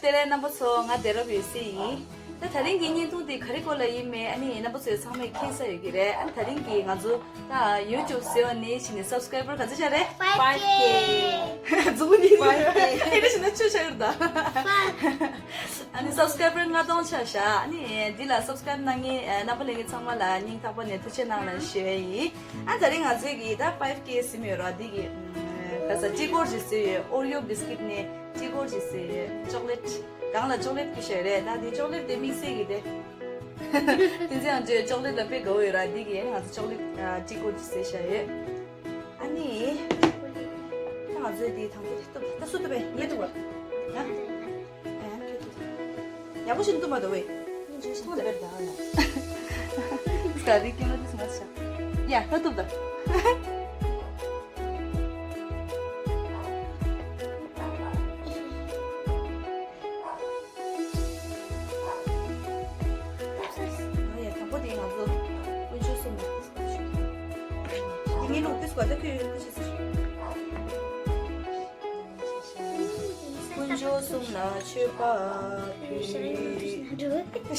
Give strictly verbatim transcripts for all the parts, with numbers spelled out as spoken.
བདེ་ལེགས་རྣམ་པ་ཚོ། ང་བདེ་རབ་ཡོད་སྲིད་ཡིན། ད་ད་རིང་གི་བརྙན་ཐུང་འདི་ག་རེ་སྐོར་ལ་ཡིན་མིན་ཨ་ནི་རྣམ་པ་ཚོས་ཚང་མས་མཁྱེན་གསལ་ཡོད་ཀྱི་རེད། ཨ་ནི་ད་རིང་གི་ང་ཚོ་ད་ཡུ་ཊུབ་ཟེར་བ་ནི་ཕྱིན་ནས་སབ་སི་ཀ་རའི་བར་ག་ཚོད་ཆགས་རེད། ཕའིབ་ཀེ། མཛུབ་མོ་གཉིས། ཕའིབ་ཀེ། ཨེ་འདྲ་ཞིག་ན་ཆུ་ཆགས་ཡོད་ད། ཨ་ནི་སབ་སི་ཀ་རའི་བར་ལྔ་སྟོང་ཆགས་ཤག་ཨ་ནི་འདི་ལ་སབ་སི་ཀ་རའི་བར་གནང་མཁན་རྣམ་པ་ལྷན་རྒྱས་ཚང་མ་ལ་སྙིང་ཐག་པ་ནས་ཐུགས་རྗེ་གནང་ལ་ཞུ་ཡ་ཡིན། ཨ་ད་རིང་ང་ཚོའི་གི་ད་ཕའིབ་ཀེ་ཟིན་ཡོད་ར། འདི་གི་ད་ས་ཅི་སྐོར་ཅིག་ཟེར་ཡོད། ཨོ་རི་ཡོ་བི་སི་ཀིཊ་ནས་ཅི་སྐོར་ཅིག་ཟེར་ཡོད། ཅོག་ལེཊ། གང་ལ་ཅོག་ལེཊ་བསྐུར་བཞག་རེད། ད་འདི་ཅོག་ལེཊ་དེ་དམིགས་བསལ་གི་དེ། དེ་ཚེ་ཡང་ཅོག་ལེཊ་ལ་དཔེ་དགའ་བོ་ཡོད་ར། འདི་གི་ང་ཚོ་ཅོག་ལེཊ་ཅི་སྐོར་ཅིག་ཟེར་བཞག་ཡོད། ཨ་ནི། ད་ང་ཚོའི་འདི་དང་པོ་དེ་གཏུབ། ད་སུ་གཏུབ་པས། ངས་གཏུབ་པ། ཡ། ཡག་པོ་ཞིག་གཏུབ་མ་འདུག་བས། ཐུང་དེ་བས་ད་ཡ། སྐ་རི་ཀི་མ་དུས་མ་ཆ། ཡ་ད་གཏུབ་ད། ཡ་དང་པོ་དེ་ང་ཚོ་དཀོན་མཆོག་གསུམ་ལ། ངའི་ལུགས་དུས་པ་ད་ཁྱོད་ཡོད་ཁྱོད་ཟེར། དཀོན་མཆོག་གསུམ་ལ་མཆོད་པ་ཕུལ།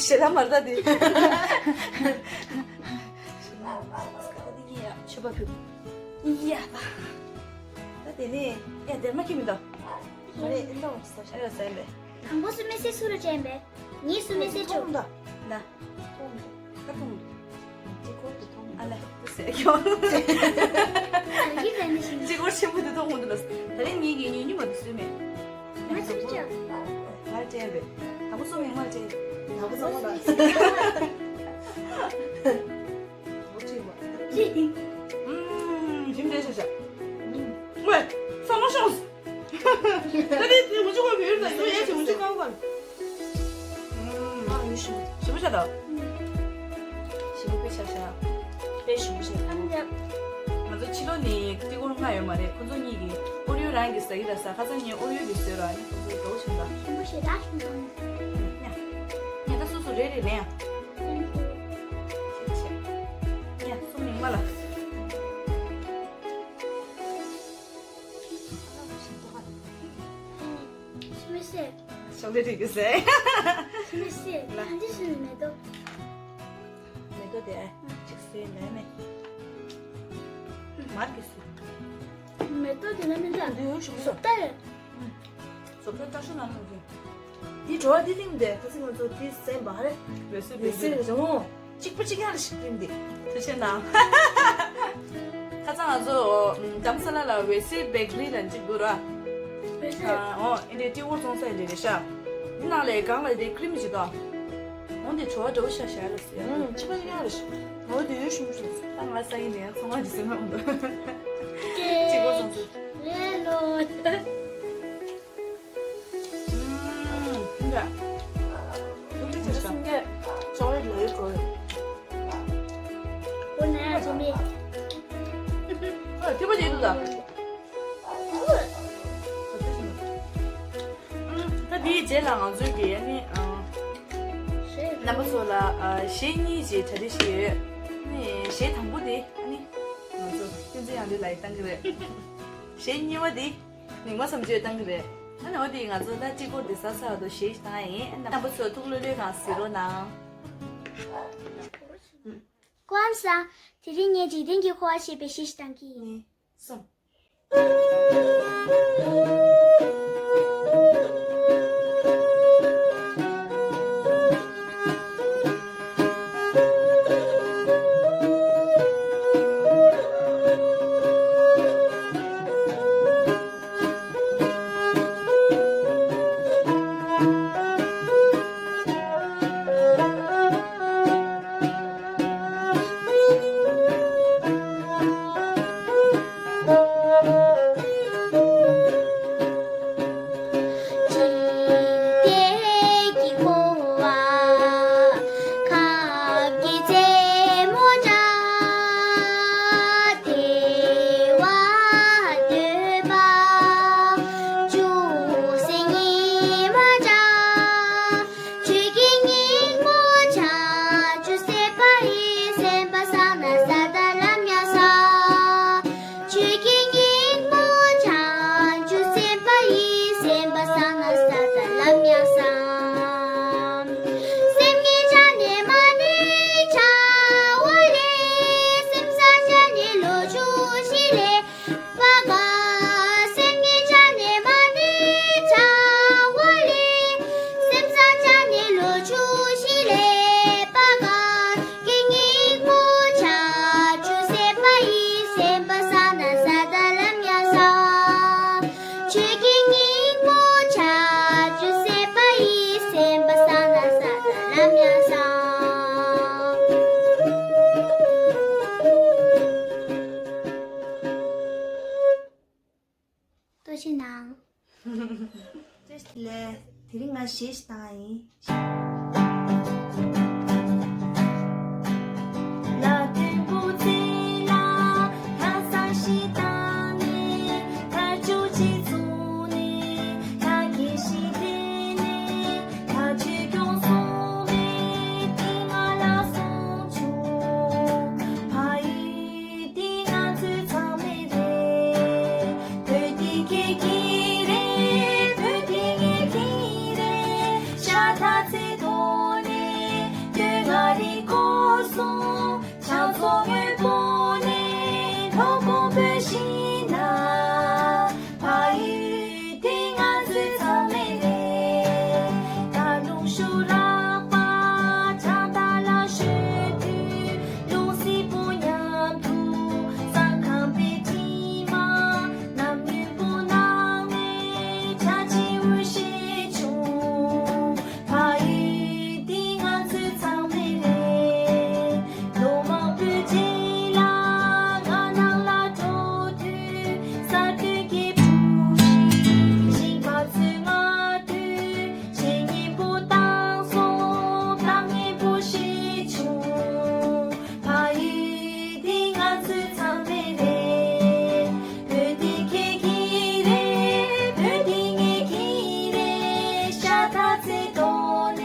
ཞེ་དྲག་མ་རེད་ད་དེ། མཆོད་པ་ཕུལ། ཡ་ད། ད་དེ་ནས་ཡ་སྡེར་མ་ཁྱེར་མི་འདུག་མ་རེད། ཨེ་འདྲ་བ་ཟ་ཤ་ར་ཟ་ཡིན་པས། དང་པོ་སུ་མེད་སའི་སུ་རུ་ཅན་པས། ངས་སུ་མེད་སའི་ཆོག་ད་ན། ད་ཐུང་། ཅི་སྐོར་དུ་ཐུང་། ཨ་ལ། ཟེར་ཁྱོད། ཨ་ལ་ཡིན་ད་ནི་ཞིག་ཅི་སྐོར་ཆེན་པོ་དུ་ཐུང་མོ་འདུག་ལ། ད་རིང་ངེད་ཀྱི་ཉུང་ཉུང་མ་དུ་སུས་མེད། ང་ཚོ་ཅག་མར་ཅན་པས། དང་པོ་སུ་མེད་མར་ཅན། དང་པོ་ཚང་མ་ལ། ཨུམ། ཞིམ་རེད་ཤག་ཤག་ཝེ། ས་མ་ཤོང་། ད་ནི་དེ་འུ་ཅུ་གོ་བེར་ད་ཡོ་ཡ་ཅི་འུ་ཅུ་གོ་གོ། ཨ་ཡོ་ཞིམ་ཞིམ་པོ་ཤ་ད། ཞིམ་པོ་ཤ་ཤ། དཔེ་ཞིམ་པོ་ཤ་ད། ང་ཚོ་ཕྱི་ལོགས་ནས་ཏི་གོར་མངགས་ཡོད་མ་རེད། ཁོ་ཚོ་གཉིས་ཀྱིས་ཨོ་རི་ཡོ་རང་གིས་ཟ་གི་ར་ཟ། ཁ་སང་ངས་ཨོ་རི་ཡོ་གིས་ཟོས་ར། ཨ་ནི་ཁོ་ཚོ་འགྲོ་བཞིན་པ། ཞིམ་པོ་ཞེ་དྲག་ཞིམ་སོང་། ཉ། ཉ་ད་སོ་སོ་རེ་རེ་ལེན་ཡ། ཉ་སོ་མིག་མ་ལ། ཤི་མི་སྲིད། ཤོག་ལེ་རིགས་ཀྱི་ཟས། ཤི་མི་སྲིད། ལ། ཨ་འདི་སུ་མེ་ཏོག་མེ་ཏོག་དེ་ཨ་ཅིག་ཟོས་ལས་མེད། མར་གྱི་སུ། མེ་ཏོག་དེ་ལ་མི་འདྲ། འདི་ཡོད་ཤོག་ཟོ་ལྟ་རེད། ཟོ་ལྟ་ལྟ་ཤོག་ན་ལ་རེད། འདི་བྲོ་བ་འདི་གླིང་དེ་ད་ཚིག་ང་ཚོ་འདི་ཟན་པ་རེད། འོད་ཟེར་འོད་ཟེར་རེད་ཟེར་མོ། གཅིག་པ་གཅིག་རྐྱང་རེ་ཞིག་ཡིན་འདི། ཐུགས་རྗེ་གནང་། ཁ་སང་ང་ཚོ་རྡ་རམ་ས་ལ་ལ་འོད་ཟེར་བེ་ཀ་རི་ལ་གཅིག་འདུག་ར། འོད་ཟེར། ཨོ་ཨིན་དྲེ་ཏི་འོར་ཙོང་ས་ཨིན་དྲེ་རེད་ཤག་འདི་ནང་ལས་གང་ལ་དེ་ཀྲིམ་ཞིག་དང་། འོ་འདི་བྲོ་བ་འདྲ་བོ་ཤ་ཤ་ལ་ཟེར། ཨང་གཅིག་པ་གཅིག་རྐྱང་རེ་ཞིག་འོ་དེ་ཡོད་ཞུ་མི་ཞུ། ད་ང་ས་ཡིན་ནས་ཚོང་བ་འདི་ཟེར་མ་འདུག་གཅིག་པ་ཙོང་ས། ལེ་ལོ། ཨུམ། འདི་འདྲ། འདི་འདྲ་ཅིག་སུམ་བརྒྱ་ཅོག་ལེ་ལོ་ཡོད་གོ། ཨོ་ན་ཡ་ཅི་མེད། ཨ་ཐེ་པ་ཅིག་འདུག་ད། ཨུམ། ད་འདིའི་རྗེས་ལ་ང་ཚོའི་གི་ཨ་ནི་ཨ་རྣམ་པ་ཚོ་ལ་ཨ་གཞས་གཉིས་ཅིག་གྲ་སྒྲིག་ཞིག་ཡོད། ཨ་ནི་གཞས་དང་པོ་དེ་ཨ་ནི་ང་ཚོ་བསྟན་འཛིན་དབྱངས་སྒྲོལ་ལགས་ཀྱིས་བཏང་གི་རེད། གཞས་གཉིས་པ་དེ། མིག་དམར་བསམ་བརྗོད་བཏང་གི་རེད། ཨ་ནི་འོ་དེ་ང་ཚོ་ད་ཊི་གོ་འདི་ཟ་ཚར་བ་དང་གཞས་ཤིག་བཏང་ཡ་ཡིན། རྣམ་པ་ཚོས་ཐུགས་ལྷོད་ལྷོད་གང་གཟིགས་རོགས་གནང་། ཀོན་སང་། དེ་རིང་ངས་འཇིག་རྟེན་གྱི་འཁོར་བ་ཞེས་པའི་གཞས་ཤིག་བཏང་གི་ཡིན། གསུམ། ལས། དེ་རིང་ང་གཞས་ཤིག་བཏང་ཡིན། འདི་ང་ཚོའི་ཚང་མའི་རེད། བོད་འདི་ཁྱེད་ཀྱི་རེད། བོད་འདི་ངེད་ཀྱི་རེད། ཤ་ཐག་ཚེ་ཐོག་ནས་སྟོད་མངའ་རིས་སྐོར་སོང་། ཆང་བཙོང་དངུལ་སྤུངས་ནས་ལྷོ་ཀོང་བོད་ཤིང་ནགས། ཕ་ཡུལ་འདི་ང་ཚོའི་ཚང་མའི་རེད། ད་རླུང་ཤུགས་རགས་པ་ཆང་དར་ལ་བཞུད་དུས། རླུང་བསིལ་པོ་མཉམ་དུ་ས་ཁམས་པའི་དྲི་མ། གནམ་སྔོན་པོ་ནང་ནས་བྱ་བྱིའུ་བཞད་བྱུང་། ཕ་ཡུལ་འདི་ང་ཚོའི་ཚང་མའི་རེད། ལོ་མང་པོའི་རྗེས་ལ་ང་ནང་ལ་འགྲོ་དུས། ས་མཐོའི་སྐྱེས་བུ་ཞིག་ཞིང་པ་ཚོའི་ངར་དུས། བྱེད་སྙིང་པོ་བཏང་སོང་། བཏང་སྙིང་པོ་ཞིག་བྱུང་། ཕ་ཡུལ་འདི་ང་ཚོའི་ཚང་མའི་རེད། བོད་འདི་ཁྱེད་ཀྱི་རེད། བོད་འདི་ངེད་ཀྱི་རེད། ཤ་ཐག་ཚེ་ཐོག་ནས་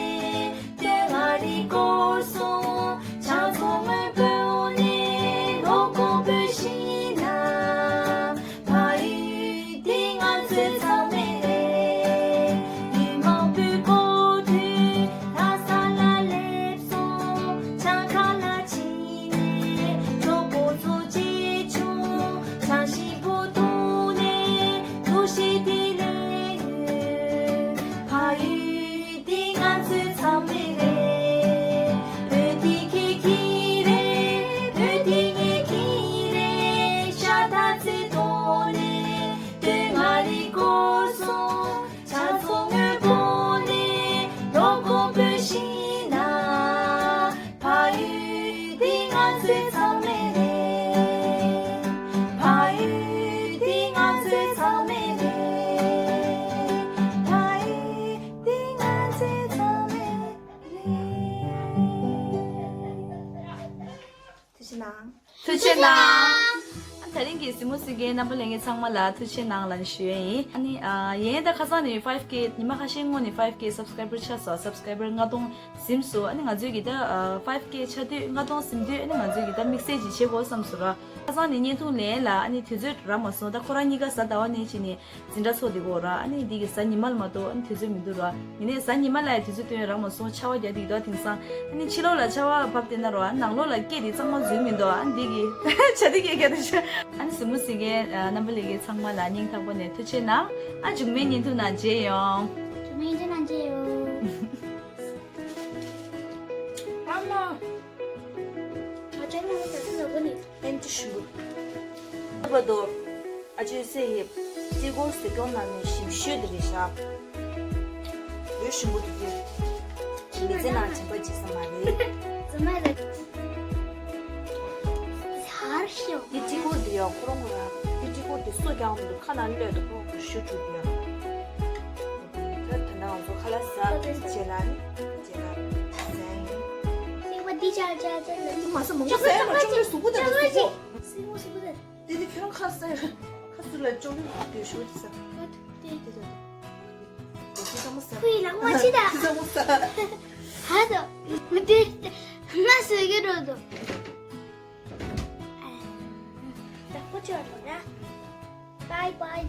སྟོད་མངའ་རིས་སྐོར་སོང་། ཆང་བཙོང་དངུལ་སྤུངས་ནས་ལྷོ་ཀོང་བོད་ཤིང་ནགས། ཕ་ཡུལ་འདི་ང་ཚོའི་ཚང་མའི་རེད། ཡུན་མང་པོའི་གོ་དུས་ལྷ་ས་ལ་སླེབས་སོང་། ཆང་ཁང་ལ་ཕྱིན་ནས་གྲོགས་པོ་ཚོ་མཇལ་བྱུང་། ཆང་ཞིམ་པོ་བཏུང་ནས་འདུ་ཤེས་དེ་ལས་ཡོད། ཕ་ཡུལ་འདི་ང་ཚོའི་ཚང་མའི་རེད། བོད་འདི་ཁྱེད་ཀྱི་རེད། བོད་འདི་ངེད་ཀྱི་རེད། ཤ་ཐག་ཚེ་ཐོག་ནས་སྟོད་མངའ་རིས་སྐོར་སོང་། ཆང་བཙོང་དངུལ་སྤུངས་ནས་ལྷོ་ཀོང་བོད་ཤིང་ནགས། ཕ་ཡུལ་འདི་ང་ཚོའི་ཚང་མའི་རེད། ཕ་ཡུལ་འདི་ང་ཚོའི་ཚང་མའི་རེད། ཕ་ཡུལ་འདི་ང་ཚོའི་ཚང་མའི་རེད། ཐུགས་རྗེ་གནང་། ཐུགས་རྗེ་གནང་། ཨ། ད་རིང་གི་གཟིགས་མོ་གཟིགས་མཁན་རྣམ་པ་ལྷན་རྒྱས་ཚང་མ་ལ་ཐུགས་རྗེ་གནང་ལབ་ནས་ཞུ་ཡས་ཡིན། ཨ་ནི། ཨ། ཡིན་ད་ཁ་སང་ནས་five K ཉི་མ་ཁ་ཤས་སྔོན་ནས་five K subscriber ཆགས་སོང་། subscriber ལྔ་སྟོང་ཟིན་སོང་། ཨ་ནི་ང་ཚོས་ཀྱི་ད་five K ཆགས་དུས། ལྔ་སྟོང་ཟིན་དུས། ཨ་ནི་ང་ཚོས་ཀྱི་ད་དམིགས་བསལ་ཅིག་བྱེད་དགོས་བསམ་སོང་ར། ཁ་སང་ནས་བརྙན་ཐུང་ལེན་ལ་ཨ་ནི་དུས་ཚོད་རག་མ་སོང་། ད་ཁོ་རང་གཉིས་ཀ་གཟའ་ཟླ་བ་ནས་ཕྱིན་ནས་འཛིན་གྲྭ་ཚོགས་བསྡད་ཀྱི་ཡོད་ར། ཨ་ནི་འདི་གི་གཟའ་ཉི་མ་ལ་མ་གཏོགས་ཨ་ནི་དུས་ཚོད་མི་འདུག་ར། ཡིན་ནའི་གཟའ་ཉི་མ་ལ་ཡང་དུས་ཚོད་སྟོན་རག་མ་སོང་། ཆར་པ་རྒྱག་བསྡད་ཀྱི་འདུག་དེང་སང་། ཨ་ནི་ཕྱི་ལོགས་ལ་ཆར་པ་བབས་བསྡད་ན་ར། ཨ་ནི་ནང་ལོགས་ལ་སྐད་དེ་གཙང་མ་འཛུལ་མི་འདུག་ཨ་ནི་འདི་གི་བྱ་དེ་སྐད་རྒྱག་དེ་ཤ། ཨ་ནི་གཟིགས་མོ་གཟིགས་མཁན་རྣམ་པ་ལྷན་རྒྱས་ཚང་མ་ལ་སྙིང་ཐག་པ་ནས་ཐུགས་རྗེ་གནང་། ཨ། མཇུག་མའི་བརྙན་ཐུང་ནང་མཇལ་ཡོང་། མཇུག་མའི་བརྙན་ཐུང་ནང་མཇལ་ཡོང་། ཨ་མ། ཨ་ཅག་ལ་ཟ་ཟི་ལ་གོ་ནི། ཨེམ་ཅི་ཞུ། ཨ་བ་དོ། ཨ་ཅོའི་སྲས་ཡིབ། རྩིས་འཁོར་གཟིགས་སྐྱོང་གནང་མཁན་ཞིམ་ཤོས་དེ་རེད་ཤག་ཡོད་ཞིམ་པོ་འདུག་གི། མི་ཚེ་ནང་བྱམས་པ་བྱེད་ས་མ་རེད། ཟ་མ་རེད། ཟ་ཤོག་འདི་རྩིས་འཁོར་འདི་ཡང་ཁོ་རང་ཁོ་རང་། འདི་རྩིས་འཁོར་འདི་སོ་རྐྱང་མི་འདུག་ཁ་ནང་གློད་དུ་ཁོ་རང་ཁོ་ཞུ་འགྲོ་གི་ཡོད། ད་ད་ནང་ང་ཚོ་ཁ་ལག་ཟ་རྗེས་ལ་ནི་རྗེས་ལ་ཟ་ཡིན། སྲིད་པ་འདི་ཅག་ཅག་ཅག་ལ་འདི་མ་ཟ་མང་པོ་ཟ་ཡ་མ་ཅོག་ལེ་གཟུགས་པོ་དེ་ལ་གཟུགས་པོ། སྲིད་པ་སྲིད་པ་དེ། དེ་དེ་ཁྱོད་རང་ཁ་ཟ་ཡ། ཁ་ཟུར་ལ་ཅོག་ལེ་དེ་ཞུ་དེ་ཟ། དེ་དེ་དེ། དེ་ཚང་མ་ཟ། ཁོའི་ལག་པ་ཅི་ད། དེ་ཚང་མ་ཟ། ཧ་དོ། མི་དེ། ང་ཟ་གི་འགྲོ་དོ། ད་ཁོ་ཅི་བ་དོ་ན། Bye bye.